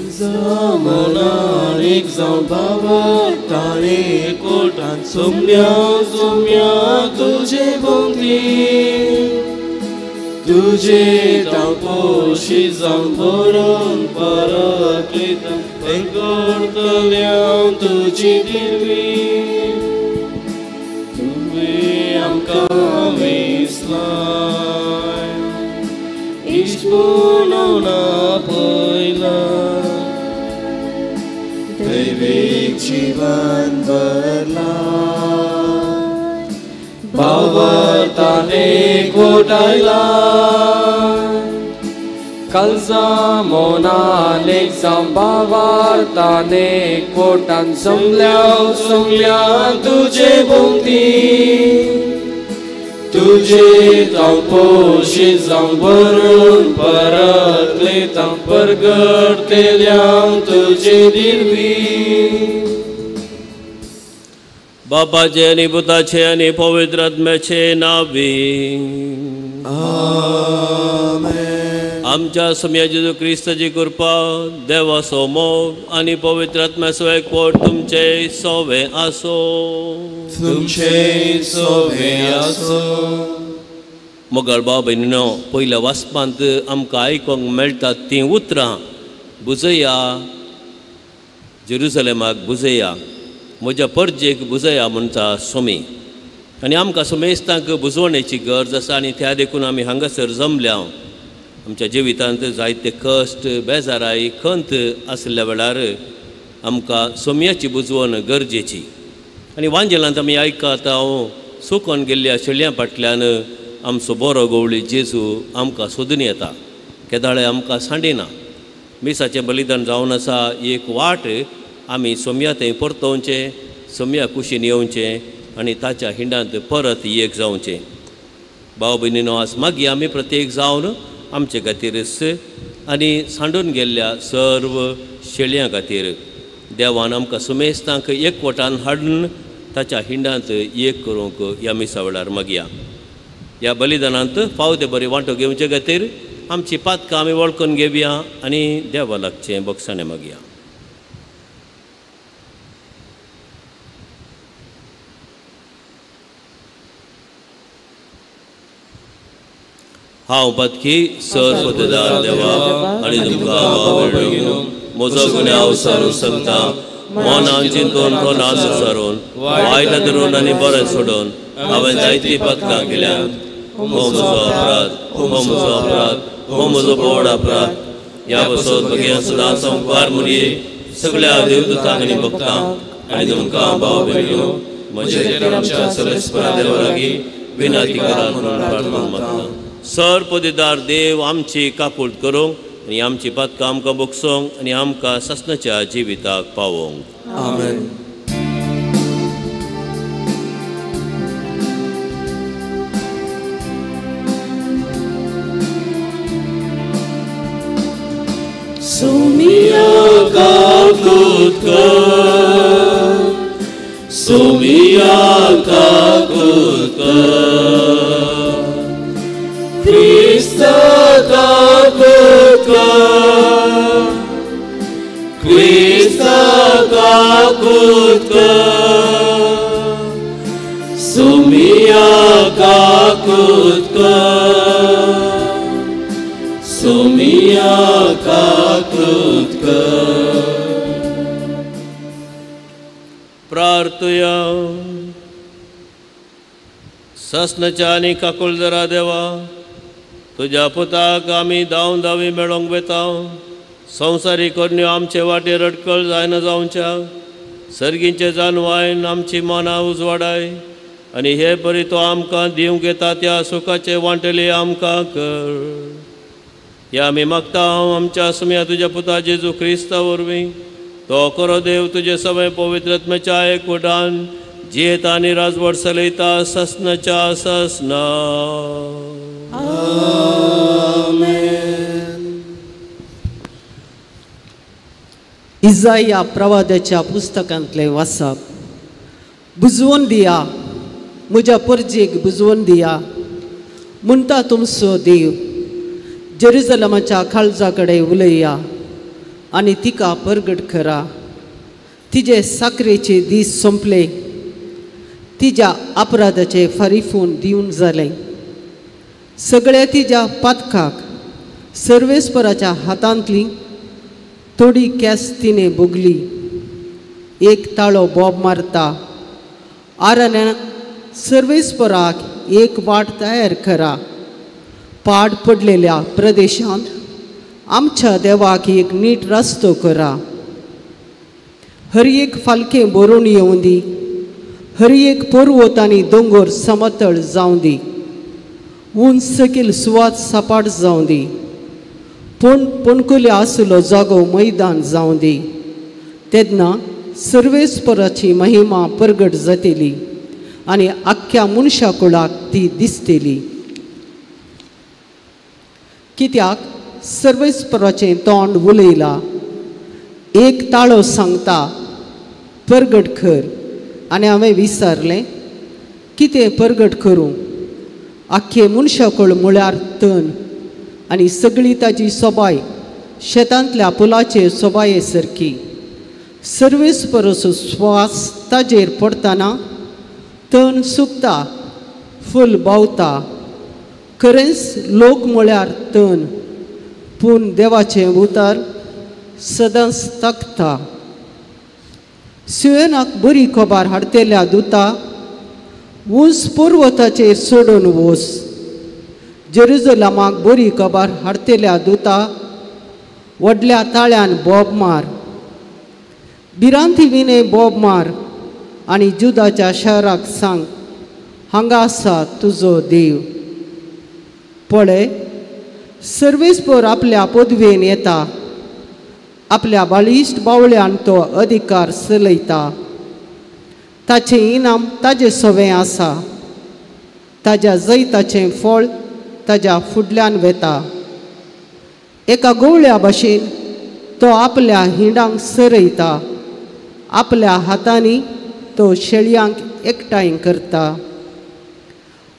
मनाक जावं बावटाने कोटान सोम्या सोम्या तुजे भोंवती तुजे तापोशी जावं बरोवन परकलिता करतल्या तुजी दिरवी तुवें आमकां विसलाय इश्पून पयला दैवीक जीवन भरला भावार्थाने गोठायला कालजा मोनालेक जावं भावार्थाने कोटान सोमल्या सोमल्या तुजे भोंवती तुजे तापोशी जावं बरोवन परकलेता परगडतेल्या तुजे दिरवी. बापाचे आनी पुताचे आनी पवित्र आत्म्याचे नांवी आमेन. आमच्या सोम्या जेजू क्रिस्ताची कृपा, देवाचो मोग आनी पवित्र आत्म्याचो एकवट तुमचे सोवे आसो. तुमचे सोवे आसो. मोगाळ भाव भयणीनो, पयल्या वाचपांत आमकां आयकूंक मेळटात तीं उतरां बुजया, जेरुजलेमाक बुजया, म्हज्या परजेक बुजया म्हणटा सोमी. आनी आमकां सोमेस्तांक बुजवणेची गरज आसा आनी त्या देखून आमी हांगासर जमल्या. आमच्या जिवितांत जायते कश्ट, बेजाराय, खंत आशिल्ल्या वेळार आमकां सोम्याची बुजवण गरजेची. आनी वांजेलांत आमी आयकात हांव सुकोन गेल्ल्या शेळयां फाटल्यान आमचो बरो गवळी जेजू आमकां सोदून येता, केदाळे आमकां सांडिना. मिसाचें बलिदान जावन आसा एक वाट आमी सोम्या थंय परतोवचें, सोम्या कुशीन येवचें आनी ताच्या हिंडांत परत एक जावचें. भाव भयणीनो, आज मागीर आमी प्रत्येक जावन आमचे खातीरच आनी सांडून गेल्ल्या सर्व शेळयां खातीर देवान आमकां सुमेस्तांक एकवटान हाडून ताच्या हिंडांत एक करूंक ह्या मिसा वेळार मागया. ह्या बलिदानांत फाव ते बरी वांटो घेवचे खातीर आमची पातकां आमी वळखून घेवया आनी देवा लागचें बक्षाणें मागया. हांव पातकी सर पतेदार देवा आनी तुमकां भाव भयणीनो म्हजो गुन्यांव सारूंक शकता. मनान चिंतून तोंडान सारून वायट धरून आनी बरें सोडून हांवें जायतीं पातकां केल्यांत. हो म्हजो अपराध, हो म्हजो अपराध, हो म्हजो व्हड अपराध. ह्या बसत भगें सदां संवकार मुरये सगळ्या देवदूतांक आनी भक्तांक आनी तुमकां भाव भयणीनो म्हजे आमच्या सलेस्परा देवा लागीं विनंती करात म्हणून प्रार्थना मागता. सर पदेदार देव आमची काकूट करूंक आनी आमची पातकां आमकां बगसोंक आनी आमकां सासणाच्या जिविताक पावोवंक. आमेन. सोमिया काकूट कर, सोमिया काकूट कर, क्रिस्त काकूट कर, क्रिस्त काकूट कर, सोमिया काकूट कर, सोमिया काकूट कर. प्रार्थया. सासणाच्या आनी काकुळदरा देवा, तुज्या पुताक आमी धांवन धांवी मेळोंक वेता. संवसारी करण्यो आमचे वाटेर अडकळ जायना जावच्या, सर्गींचे जानवायन आमची मनां उजवाडाय आनी हे परी तो आमकां दिवंक येता त्या सुखाचे वांटले आमकां कर. ह्या आमी मागता आमच्या सुम्या तुज्या पुता जेजू क्रिस्ता वरवीं. तो खरो देव तुजे सवय पवित्र आत्म्याच्या एकवटान जियेता आनी राजवट चलयता ससनाच्या ससना. आमेन. इजाया प्रवादाच्या पुस्तकांतलें वाचप. बुजवून दिया म्हज्या परजेक, बुजवून दिया म्हणटा तुमचो देव. जेरुजलमाच्या काळजा कडेन उलया आनी तिका परगट करा. तिजे साकरेचे दीस सोंपले, तिज्या अपराधाचे फारीफून दिवन जालें. सगळ्या तिज्या पातकाक सर्वेस्पराच्या हातांतली थोडी केस तिणें भोगली. एक ताळो बोब मारता, आरण्यान सर्वेस्पराक एक वाट तयार करा. पाड पडलेल्या प्रदेशांत आमच्या देवाक एक नीट रस्तो करा. हर एक फालकें भरून येवं दी, हर एक पर्वत आनी दोंगर समतळ जावं दी, उंच सकयल सुवात सपाट जावं दी, पूण पणकुले आसलो जागो मैदान जावं दी. तेन्ना सर्वेस्पराची महिमा परगट जातली आनी आख्ख्या मनशा कुळाक ती दिसतली. कित्याक सर्वेस्पराचें तोंड उलयलां, एक ताळो सांगता परगट कर, आनी हांवें विचारलें कितें परगट करूं? आख्खे मनशाकूळ म्हळ्यार तण आनी सगळी ताजी सोबाय शेतांतल्या पुलाचे सोबाये सारकी. सर्वेस्पराचो श्वास ताजेर पडटना तण सुकता, फूल बावता. खरेंच लोक म्हळ्यार तण, पूण देवाचें उतर सदांच तकता. सियोनाक बरी खबर हाडटेल्या दुता, ऊंच पर्वताचेर सोडून वच. जेरुजलमाक बरी खबर हाडटेल्या दुता, व्हडल्या ताळ्यान बोब मार, भिरांती विणे बोब मार आनी जुदाच्या शहराक सांग, हांगा आसा तुजो देव. पळय, सर्वेस्पर आपल्या पदवेन येता, आपल्या बळिश्ट बावळ्यान तो अधिकार चलयता. ताचें इनाम ताजे सवें आसा, ताज्या जैताचें फळ ताज्या फुडल्यान वेता. एका गवळ्या भाशेन तो आपल्या हिंडांक सरयता, आपल्या हातांनी तो शेळयांक एकठांय करता.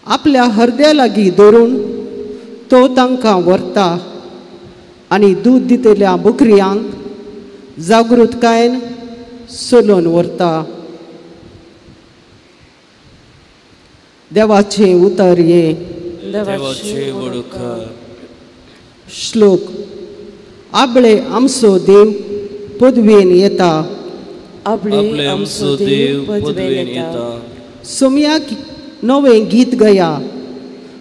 आपल्या हरद्या लागीं धरून तो तांकां व्हरता आनी दूद दितल्या बकऱ्यांक जागृतकायेन चलोवन व्हरता. देवाचें उतर हें. श्लोक. आपले आमचो देव पदवेन येता, आपले आमचो देव पदवेन येता. सोम्याक नवें गीत गया,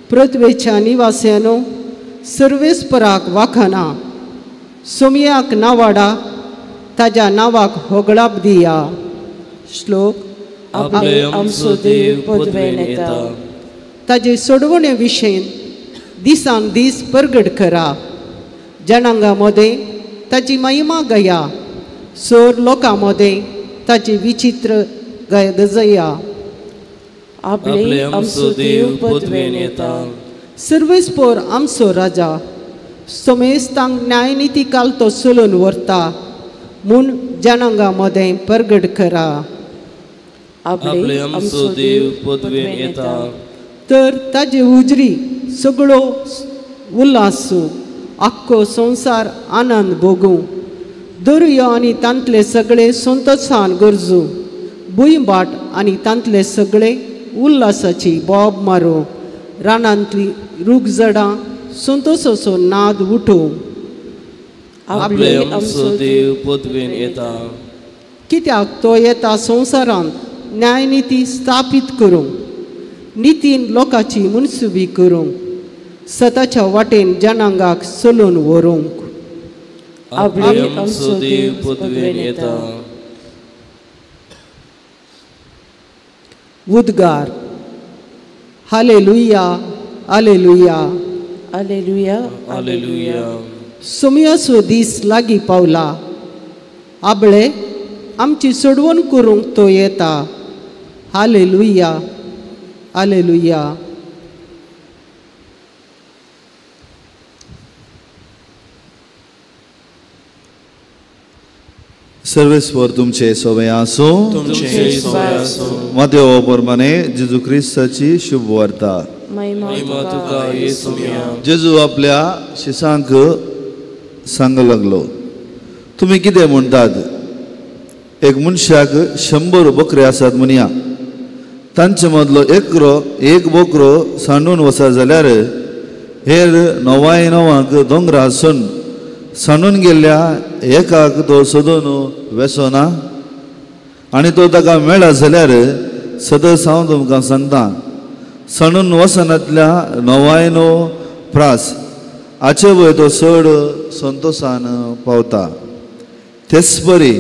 पृथ्वेच्या निवास्यानो सर्वेस्पराक वाखाना. सोम्याक नावाडा, ताज्या नांवाक होगळाप दिया. श्लोक. आपले आमचो देव पदवेन येता. ताजे सोडवणे विशयन दिसान दीस परगट करा. जनांगा मदें ताजी महिमा गया, सोर लोकां मदें ताजी विचित्र गजया. आपले आमचो देव पदवेन येता. सर्वेस्पर आमचो राजा, समेस्तांक न्यायनिती काल तो चलोवन व्हरता म्हूण जनांगा मदें परगट करा. आपले आमचो देव पदवेन येता. तर ताजे उजरी सगळो उल्हासू, आख्खो संवसार आनंद भोगूं. दर्यो आनी तांतले सगळे संतोशान गरजू, भुंयबाट आनी तांतले सगळे उल्हासाची बोब मारूं. रानांतली रूख झडां संतोशाचो नाद उठोवं. आपले आमचो देव पदवेन येता. कित्याक तो येता संवसारांत न्यायनिती स्थापीत करूंक, नितीन लोकांची मनसुबी करूंक, सताच्या वाटेन जनांगाक चलोवन व्हरूंक. आपले आमचो देव पदवेन येता. उद्गार. Hallelujah, hallelujah, hallelujah, hallelujah. सोम्याचो दीस लागीं पावला, आबळे आमची सोडवण करूंक तो येता. Hallelujah, hallelujah. सर्वेस्पर तुमचे सोवे आसूं. मातेव प्रमाणे जेजू क्रिस्ताची शुभ वार्ता. जेजू आपल्या शिसांक सांग लागलो, तुमी कितें म्हणटात? एक मनशाक 100 बकरे आसात म्हणया, तांचे मदलो एक बोकरो सांडून वचत जाल्यार हेर 99 दोंगरा आसून सांडून गेल्ल्या एकाक तो सोदून वेसोना आनी तो ताका मेळा जाल्यार सदस हांव तुमकां सांगता, सांडून वचनांतल्या 99 प्रास हाचे वयर तो चड संतोशान पावता. तेच परी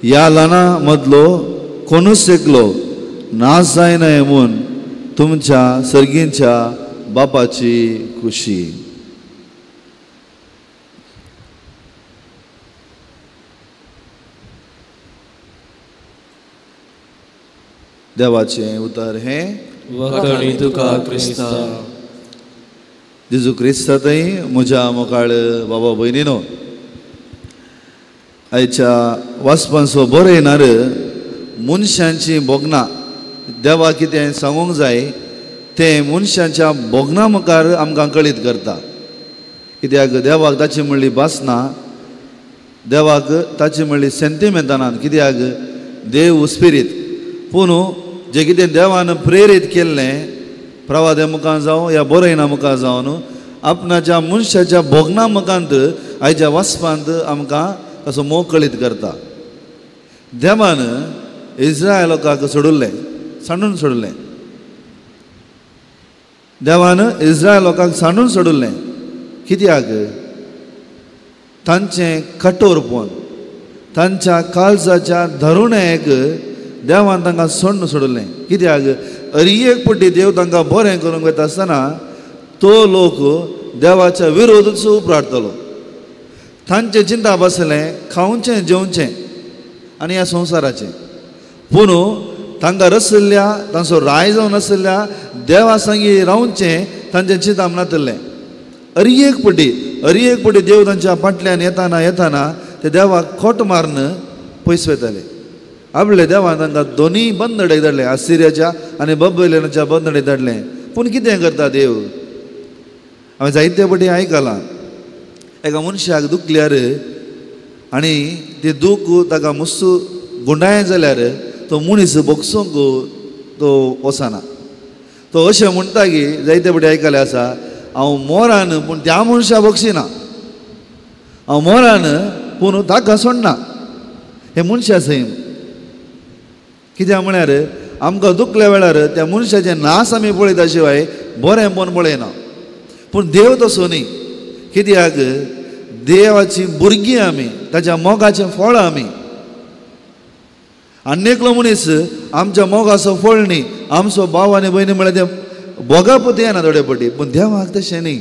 ह्या ल्हाना मदलो कोणूच एकलो नाश जायना म्हूण तुमच्या सर्गींच्या बापाची खुशी. देवाचें उतर हें वखणी तुका क्रिस्ता. जेजू क्रिस्तांतय म्हज्या मोकाळ बाबा भयणीनो, आयच्या वाचपांचो बरें येणार मनशांची भोगणां देवा कितें सांगूंक जाय तें मनशांच्या भोगणां मुखार आमकां कळीत करता. कित्याक देवाक ताची म्हणली भास ना, देवाक ताची म्हणली सेंतिमेंतां ना. कित्याक देव स्पिरीत, पूण जें कितें देवान प्रेरीत केल्लें प्रवाद्या मुखार जावं या बरयना मुखार जावन आपणाच्या मनशाच्या भोगणां मुखांत आयच्या वाचपांत आमकां ताचो मोग कळीत करता. देवान इस्रायल लोकांक सोडुल्लें, सांडून सोडलें. देवान इस्रायल लोकांक सांडून सोडुल्लें कित्याक? तांचें कठोरपण, तांच्या काळजाच्या धरुणेक देवान तांकां सोडून सोडलें. कित्याक? अरी एक पटी देव तांकां बरें करूंक वता आसतना तो लोक देवाच्या विरोधच उपराटतलो. तांचें चिंता बसलें खावचें जेवचें आनी ह्या संवसाराचें, पूण तांकां रसल्ल्या तांचो राय जावन आसल्या देवा सांगी रावचें तांचें चिंताप नातलें. अरी एक पटी देव तांच्या फाटल्यान येताना येताना ते देवाक खोट मारून पयस वयताले. आपले देवान तांकां दोनूय बंदडेक धाडले, आसिरियाच्या आनी बबेलोनाच्या बंदडेक धाडलें. पूण कितें करता देव? हांवें जायते पटी आयकलां, एका मनशाक दुखल्यार आनी ती दूख ताका मुस्सू गुंडाय जाल्यार तो मनीस बोगसूंक तो वचना. तो अशें म्हणटा की जायते पटी आयकलें आसा, हांव मोरान पूण त्या मनशा बक्षिना, हांव मोरान पूण ताका सोडना. हें मनशा सैम. कित्याक म्हळ्यार आमकां दुखल्या वेळार त्या मनशाचें नास आमी पळयता शिवाय बरें पण पळयना. पूण देव तसो न्ही. कित्याक? देवाची भुरगीं आमी, ताच्या मोगाचें फळ आमी. आनी एकलो मनीस आमच्या मोगाचो फळ न्ही, आमचो भाव आनी भयणी म्हळ्यार तें भोगापत येना थोडे पटी, पूण देवाक तशें न्ही.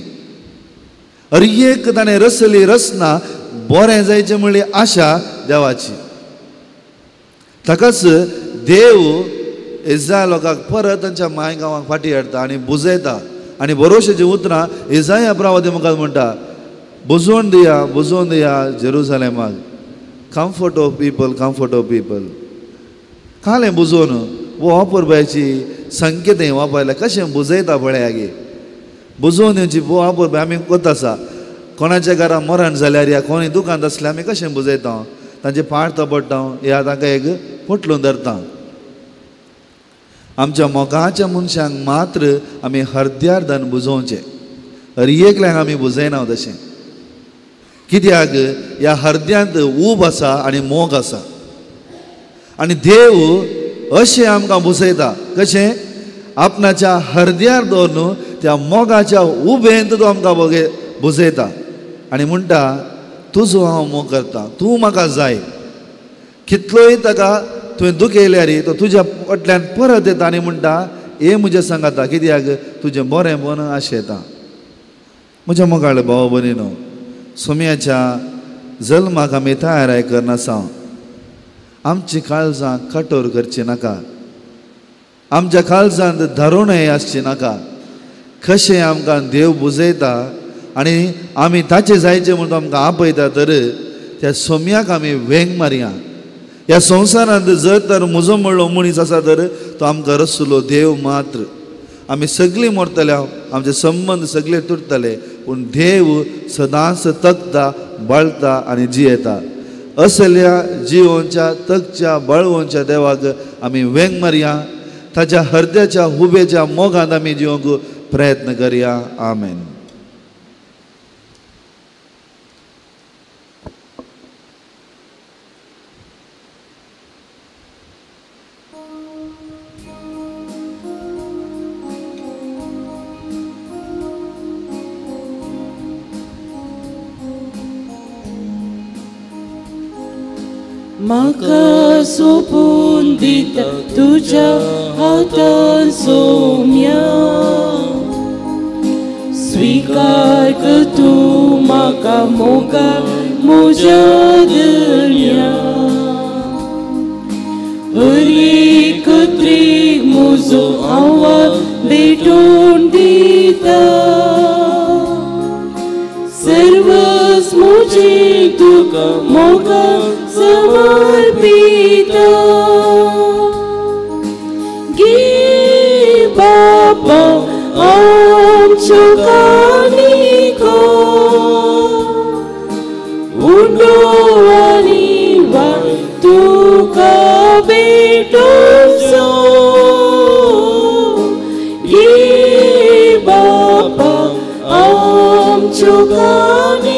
अरे एक ताणें रसली रचना बरें जायचें म्हणली आशा देवाची. ताकाच देव इस्रायल लोकांक परत तांच्या माय गांवांक फाटीं हाडटा आनी बुजयता आनी भरोशेचीं उतरां इजाया प्रवादी मुखार म्हणटा, बुजोवन दिया, बुजोवन दिया जेरुजलेमाक, comfort of people, comfort of people. कालें बुजोवन वो अपुरबायची संकेत वापरल्या कशें बुजयता पळया गे. बुजोवन दिवची वो अपुरबाय आमी कोत आसा. कोणाच्या घरा मरण जाल्यार या कोणी दुकान आसल्यार आमी कशें बुजयता, तांचे पाड थपडटा या तांकां एक पोटलून धरता. आमच्या मोगाच्या मनशांक मात्र आमी हरद्यार दान बुजोवचें, अरी एकल्यांक आमी बुजयना तशें. कित्याक? ह्या हरद्यांत ऊब आसा आनी मोग आसा आनी देव अशें आमकां बुजयता. कशें? आपणाच्या हरद्यार दवरून त्या मोगाच्या उबेंत तो आमकां बुजयता आनी म्हणटा, तुजो हांव मोग करता, तूं म्हाका जाय. कितलोय ताका तुवें दुखयल्यार तो तुज्या फाटल्यान परत येता आनी म्हणटा, हे म्हज्या सांगाता, कित्याक तुजें बरें मन आशेता. म्हज्या मोगाळ भाव भयणीनो, सोम्याच्या जल्माक आमी तयाराय करनासा. आमची काळजां कठोर करची नाका, आमच्या काळजांत धरुणय आसची नाका. कशें आमकां देव बुजयता आनी आमी ताचें जायचें म्हणून आमकां आपयता तर त्या सोम्याक आमी वेंग मारया. ह्या संवसारांत जर तर म्हजो म्हणलो मनीस आसा तर तो आमकां रसलो देव मात्र. आमी सगळीं मरतले, आमचे संबंद सगळे तुटतले, पूण देव सदांच तकता, बळता आनी जियेता. असल्या जिवनच्या तकच्या बळवंच्या देवाक आमी वेंग मारया, ताच्या हरद्याच्या हुबेच्या मोगांत आमी जिवंक प्रयत्न करया. आमेन. म्हाका सोपून दिता तुज्या हातान सोम्या, स्वीकार कर तूं म्हाका मोगा म्हज्या धन्या. हर एक त्रीक म्हजो आवाज भेटून दिता, सर्वस म्हजें तुका मोगा समर्पिता. गे बाबा आमच्यो काणयो उंडो आनी वाट तुका भेटोवचो. गे बाबा आमच्यो काणयो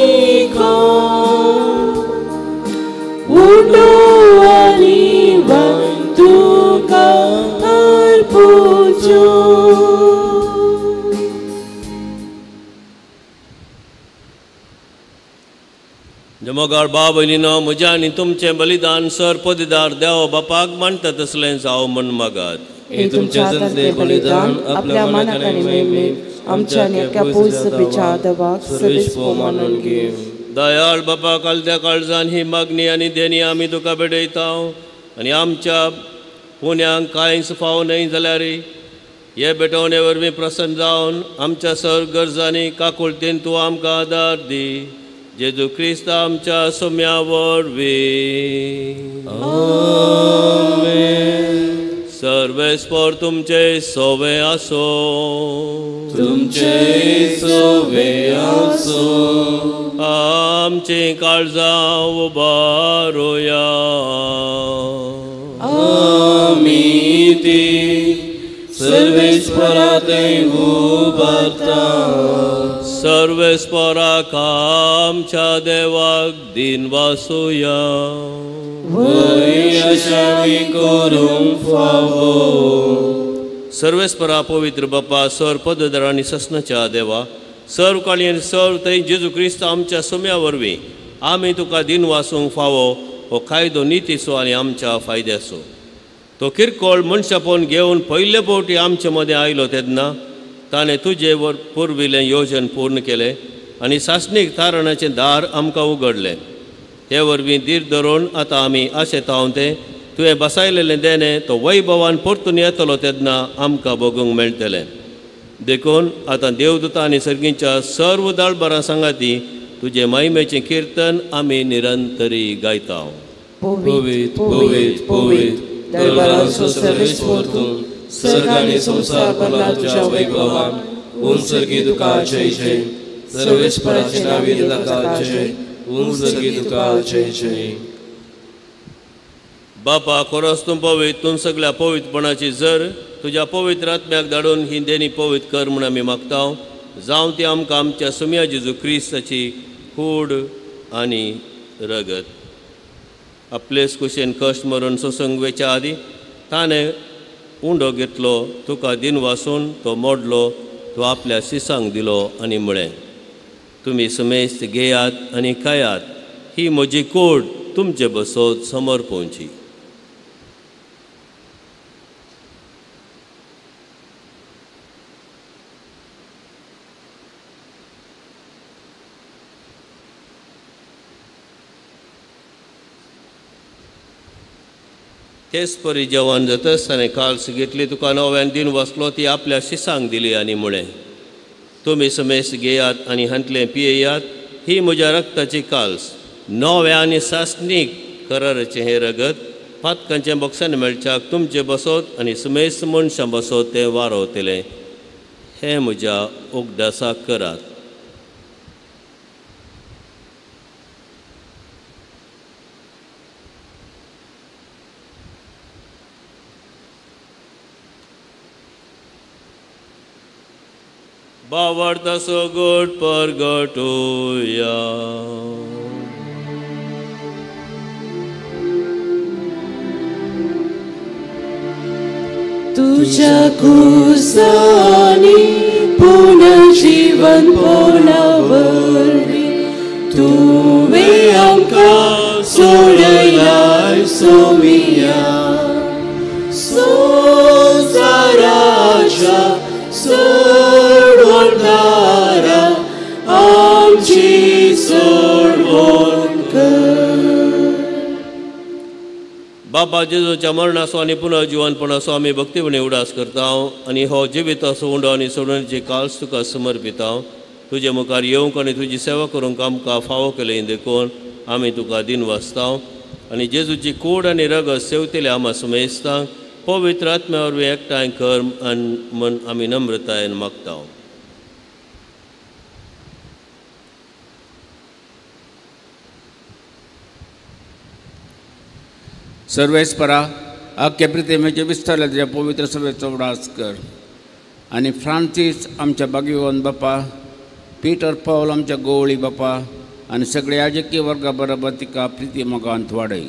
उंडो आनी वाट तुका अर्पुचो. जमोगार बाब भयणीनो, म्हज्या आनी तुमचें बलिदान सर पदीदार देव बापाक मानता तसलें जावं म्हण मागात. हे तुमच्या हातांतलें बलिदान आपल्या मनाक आनी महिमेक आमच्या आनी एका पवित्र देवाक सर्वेस्पर मानून घे. दयाळ बापा, कालद्या काळजान ही मागणी आनी देणी आमी तुका भेटयता आनी आमच्या पुण्यांक कांयच फाव न्हय जाल्यार हे भेटवणे वरवीं प्रसन्न जावन आमच्या सर गरजांनी काकुळतेन तूं आमकां आदार दी. जेजू क्रिस्त आमच्या सोम्या वरवीं. सर्वेस्पर तुमचे सोवे आसो. तुमचे सोवे आसो. आमची काळजां उबारुया. आमी ती सर्वेस्परा थंय उबारता. सर्वेस्पराक आमच्या देवाक दिन वासुया. वय अशें करूंक फावो. सर्वेस्परा पवित्र बापा, सर पदधर आनी ससनाच्या देवा, सर्व काळी आनी सर्व थंय जेजू क्रिस्त आमच्या सोम्या वरवीं आमी तुका दिन वासूंक फावो हो कायदो नितीचो आनी आमच्या फायद्याचो. तो किरकोळ मनशापण घेवन पयले फावटी आमचे मदें आयलो तेन्ना ताणें तुजे वर पुर्विल्लें योजन पूर्ण केलें आनी सासणीक तारणाचें दार आमकां उगडलें. हे वरवीं धीर धरून आतां आमी आशेता तें तुवें बसायलेलें देणें तो वैभवान परतून येतलो तेन्ना आमकां भोगूंक मेळटलें. देखून आतां देवदूता आनी सर्गींच्या सर्व दळबरां सांगाती तुजें महिमेचें किर्तन आमी निरंतरी गायता. पवित्र पवित्र पवित्र दरबाराचो सर्वेस्पर तूं, सर्ग आनी संवसार भरला तुज्या वैभवान. उंच सर्गी तुका जय जय. सर्वेस्पराचे नांवी तुका जय. उंच सर्गी तुका जय जय. बापा, खरोच तूं पवित्र, तूं सगळ्या पवित्रपणाची जर तुज्या पवित्र आत्म्याक धाडून ही देणी पवित्र कर म्हूण आमी मागता. जावं ती आमकां आमच्या सुम्या जेजू क्रिस्ताची कूड आनी रगत. आपलेच कुशेन कश्ट मरून सोसूंक वेच्या आदी ताणें उंडो घेतलो, तुका दिन वासून तो मोडलो, तो आपल्या शिसांक दिलो आनी म्हळें, तुमी समेस्त घेयात आनी खायात, ही म्हजी कूड तुमचे बसोत समर्पोवची. तेच परी जेवण जातच ताणें काल्स घेतली, तुका नव्यान दिन वसलो, ती आपल्या शिसांक दिली आनी म्हळें, तुमी समेस्त घेयात आनी हांतलें पियेयात, ही म्हज्या रक्ताची काल्स, नव्या आनी सासणीक कराराचें हें रगत पातकांचें बक्षान मेळच्याक तुमचे बसोत आनी समेस्त मनशां बसोत तें वारवतलें. हें म्हज्या उगडासाक करात. भावार्थाचो गोड परगटुया. तुझ्या कुसानी पुनर्जीवन पोलावरी तुवें आमकां सोडयलाय सोमिया. संवसाराच्या सोडवणदारा आमची सोडवण कर. बाबा जेजूच्या मरणाचो आनी पुनर्जिवनपणाचो आमी भक्तीपणी उडास करता आनी हो जिविताचो उंडो आनी सोडवणेची काल्स तुका समर्पिता. तुजे मुखार येवंक आनी तुजी सेवा करूंक आमकां फावो केलें देखून आमी तुका दिनवासता आनी जेजूची कूड आनी रगत सेवतले आमा समेस्तांक पवित्र आत्म्या वरवीं एकठांय कर आनी म्हण आमी नम्रतायेन मागता. सर्वेस्परा आख्या प्रितेमेचे विस्तारल्या तुज्या पवित्र सभेचो उडास कर आनी फ्रांसीस आमच्या बागीवन बापा, पीटर पावल आमच्या गोवळी बापा आनी सगळे याजकीय वर्गा बरोबर तिका प्रिती मोगांत वाडय.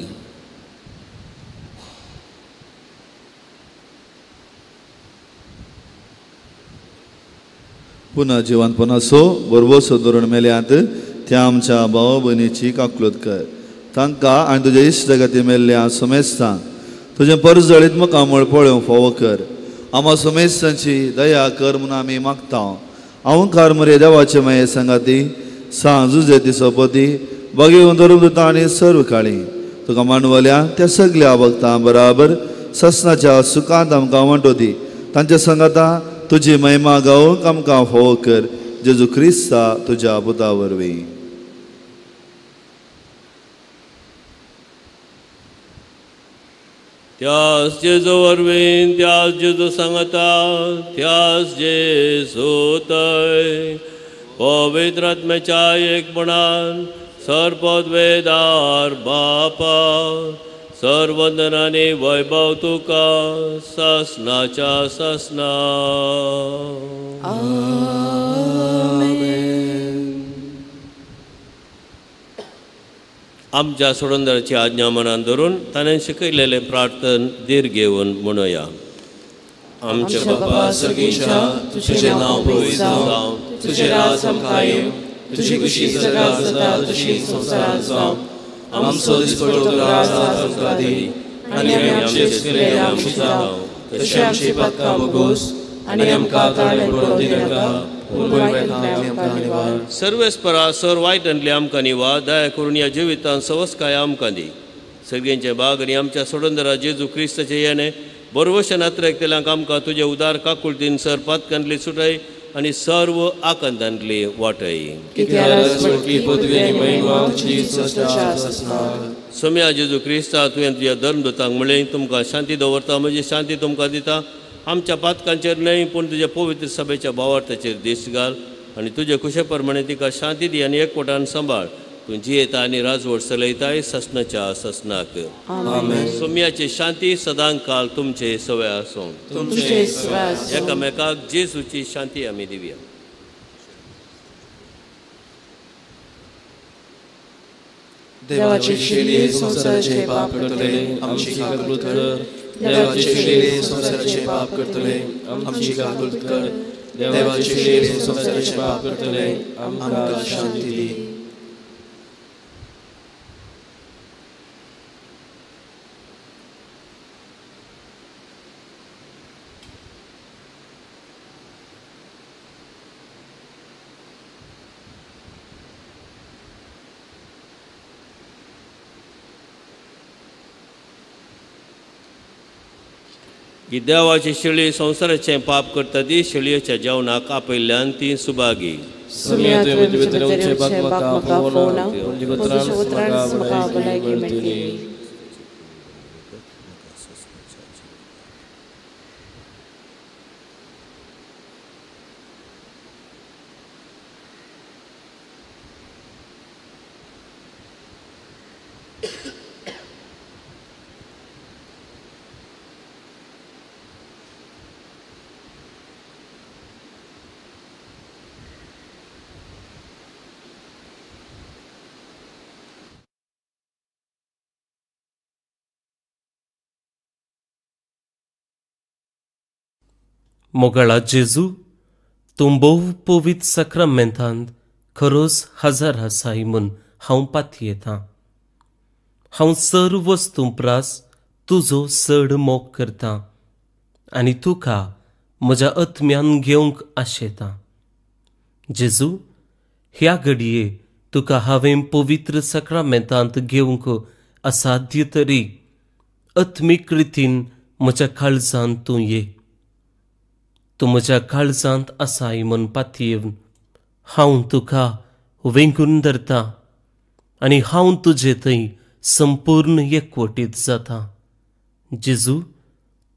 पुन्हा जिवनपणाचो बरबसो धरून मेल्यात त्या आमच्या भाव भयणीची काकलूत कर. तांकां आनी तुज्या इश्ट जगाती मेल्ल्या समेस्तांक तुजें परजळीत मुखामळ पळोवंक फावो कर. आमा समेस्तांची दया कर म्हणून आमी मागता. अहंकार मरे देवाचे माये सांगाती सांज जुजेती सोपती बागेवन धरून दिता आनी सर्व काळी तुका मांडवल्या त्या सगल्या भक्तां बराबर ससनाच्या सुखांत आमकां वांटो दी. तांच्या सांगाता तुजी महिमा गावंक आमकां फावो कर. जेजू क्रिस्ता तुज्या पुता वरवीं. त्यास जेजू वरवीं, त्यास जेजू सांगता, त्यास जेजू तय पवित्र आत्म्याच्या एकपणान सर्वपदवेदार बापा सर्वंदनाने वैभव तुका ससनाच्या ससना. आमच्या सोडंदराची आज्ञा मनान धरून ताणें शिकयलेलें प्रार्थन धीर घेवन म्हणुया. आमच्या बापा सर्गेच्या, तुझें नांव पवित्र जावं, तुझें राज आमकां येवं, तुजी खुशी स्वर्गांत जाता तशी संवसारांत जावं. आमचो दिसपडो राज आज आमकां दी आनी आमी आमचे चुकलेले आमकां जावं तशें आमची पातकां भोगोस आनी आमकां ताळें पडोवंक दिनाका, पूण वायटांतल्यान आमकां निवार. सर्वेस्परा सर वायटांतले आमकां निवार, दया करून ह्या जिवितांत सवस्काय आमकां दी. सगळ्यांचे बाग आनी आमच्या सोडंदरा जेजू क्रिस्ताचे येणे बरवशे नात्रेकतेल्यांक आमकां तुजे उदार काकुळतीन सर पातकांतली सुटाय आनी सर्व आकांतांतली वाटय. सोम्या जेजू क्रिस्ता, तुवें तुज्या धर्मदूतांक म्हणलें तुमकां शांती दवरता, म्हजी शांती तुमकां दिता. आमच्या पातकांचेर न्हय पूण तुज्या पवित्र सभेच्या भावार्थाचेर दिश्ट घाल आनी तुजे खुशे प्रमाणे तिका शांती दी आनी एकवटान सांबाळ. तूं जियेता आनी राजवट चलयताय ससनाच्या ससनाक. सोम्याची शांती सदां काल तुमचे सवय आसूं. एकामेकाक जेजूची शांती आमी दिवया. देवाचे शिले संवसाराचे पाप करतले आमची काकूत कर. देवाचे शिले संवसाराचे पाप करतले आमची काकूत कर. देवाचे शिले संवसाराचे पाप करतले आमकां शांती दी. की देवाची शेळी संवसाराचें पाप करता ती शेळयेच्या जेवणाक आपयल्ल्यान ती सुभागी. मोगाळा जेजू, तूं भोव पवित्र साक्रामेंतांत खरोच हजर आसाय म्हूण हांव पातयेतां. हांव सर्व वस्तूं प्रास तुजो चड मोग करतां आनी तुका म्हज्या आत्म्यान घेवंक आशेतां. जेजू, ह्या घडये तुका हांवें पवित्र साक्रामेंतांत घेवंक असाध्य तरी आत्मीक रितीन म्हज्या काळजांत तूं ये. तूं म्हज्या काळजांत आसाय म्हूण पातयेवन हांव तुका वेंगून धरतां आनी हांव तुजे थंय संपूर्ण एकवटीत जाता. जेजू,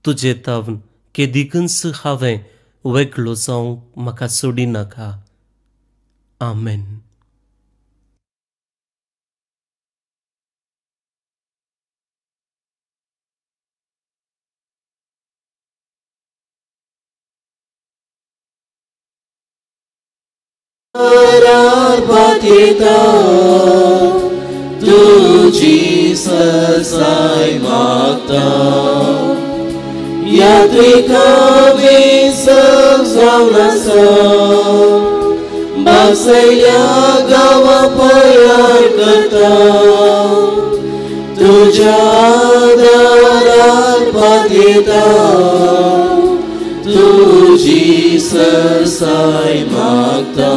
तुजे तावन केदिकूच हांवें वेगळो जावंक म्हाका सोडिनाका. आमेन. तुझी सरसाय मागता यात्रिका जावन आसा बासयल्या गांवा पयार करता तुज्या दारार पातयेता तुझी सरसाय मागता.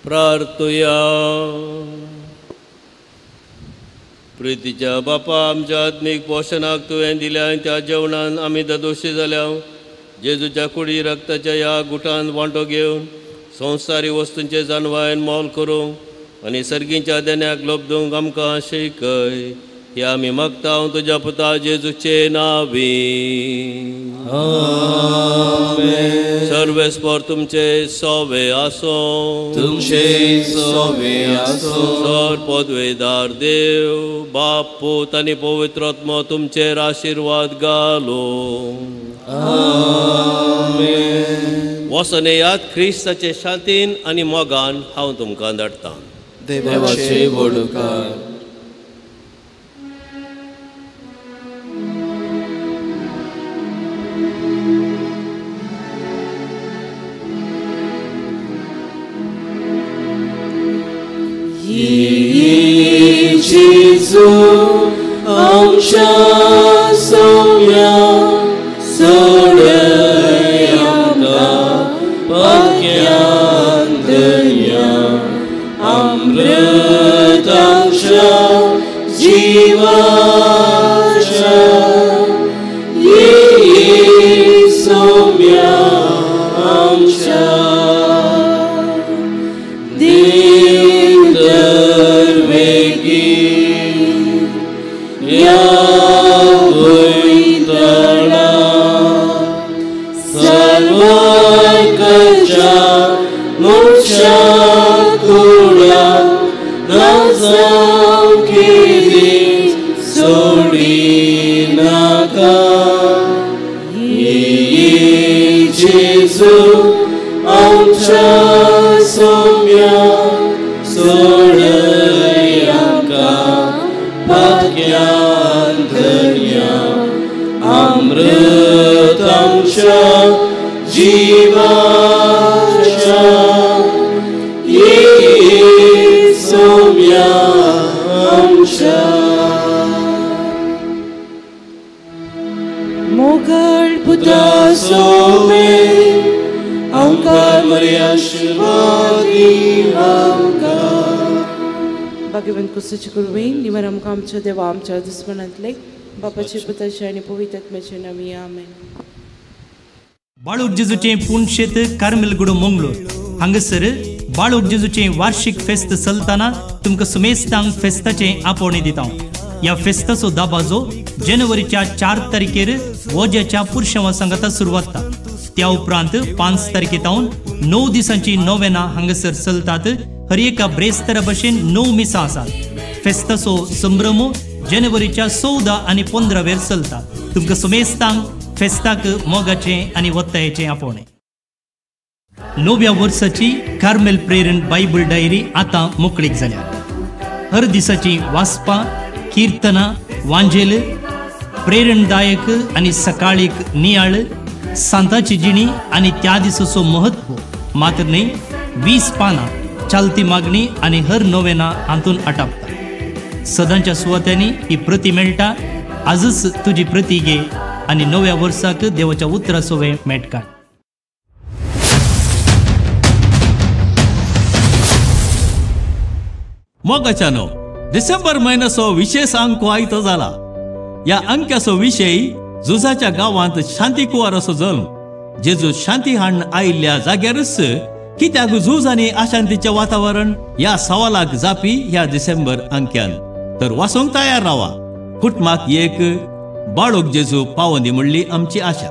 प्रार्थुया. प्रितीच्या बापा, आमच्या आत्मीक पोशणाक तुवें दिल्या आनी त्या जेवणान आमी ददोशी जाल्या. जेजूच्या कुडी रक्ताच्या ह्या गुटान वांटो घेवन संवसारी वस्तूंचे जानवायन मोल करूंक आनी सर्गीच्या देण्याक लोबदूंक आमकां शिकय. ह्या आमी मागता तुज्या पुता जेजूचे नांवी. आमेन. सर्वेस्पर तुमचे सोवे आसो. तुमचे सोवे आसो. सर पदवेदार देव बाप पूत आनी पवित्र आत्मो तुमचेर आशिर्वाद घालो. आमेन. वसोन येयात क्रिस्ताचे शांतीन आनी मोगान हांव तुमकां धाडटां. देवाचे व्हड उपकार. जेजू आमच्या सोम्या सोडय आमकां पाक्यान धरया अमृताच्या जिवाच्या ये सोम्या आमच्या देव दरवेगी या वयतळा सर्वांच्या मोक्षा कुडा ना जावं केदी सोडिनाका. ये जेजू आमच्या सोम्या सोडय आमकां पाक्यान धरया अमृताच्या जिवाच्या ये सोम्या आमच्या. मोगाळ पुता सोमे आमकां मरे आशिर्वाद दी आमकां. भाग्यवंत कुसूची कुरवेन निमर आमकां आमच्या देवा आमच्या दुस्मनांतले बापाचे पुताचे आनी पवित्र आत्म्याचे नांवी आमेन. बाळूक जेजूचें पुणशेत कार्मेलगुडो मंगळूर हांगासर बाळूक जेजूचें वार्षिक फेस्त चलतना तुमकां सुमेस्तांक फेस्ताचें आपोवणें दिता. ह्या फेस्ताचो दाबाजो जानेवारीच्या 4 तारखेर वोज्याच्या पुरशेवा सांगाता सुरवात जाता. त्या उपरांत 5 तारखे तावन 9 दिसांची नोवेना हांगासर चलतात. हर एका ब्रेस्तारा भशेन 9 मिसां आसात. फेस्ताचो संभ्रम जानेवारीच्या 14 आनी 15 वेर चलता. तुमकां सुमेस्तांक फेस्ताक मोगाचें आनी वत्तायेचें आपोवणें. 9व्या वर्साची कार्मेल प्रेरण बायबल डायरी आतां मोकळीक जाल्या. हर दिसाची वाचपां, किर्तनां, वांजेल, प्रेरणदायक आनी सकाळीक नियाळ, सांताची जिणी आनी त्या दिसाचो महत्व मात्र न्हय 20 पानां चालती मागणी आनी हर नोवेना हातून आटापता. सदांच्या सुवात्यांनी ही प्रती मेळटा. आजच तुजी प्रती घे आनी नव्या वर्साक देवाच्या उतराचो मेट काड. मोगाच्यानो, डिसेंबर म्हयन्याचो विशेष अंको आयतो जाला. ह्या अंक्याचो विशय झुजाच्या गांवांत शांती कुवाराचो जल्म. जेजू शांती हाडून आयिल्ल्या जाग्यारच कित्याक झूज आनी अशांतीचें वातावरण ह्या सवालाक जापी ह्या डिसेंबर अंक्यान. तर वाचूंक तयार रावा. कुटुंबाक एक बाळूक जेजू पावोंदी म्हणली आमची आशा.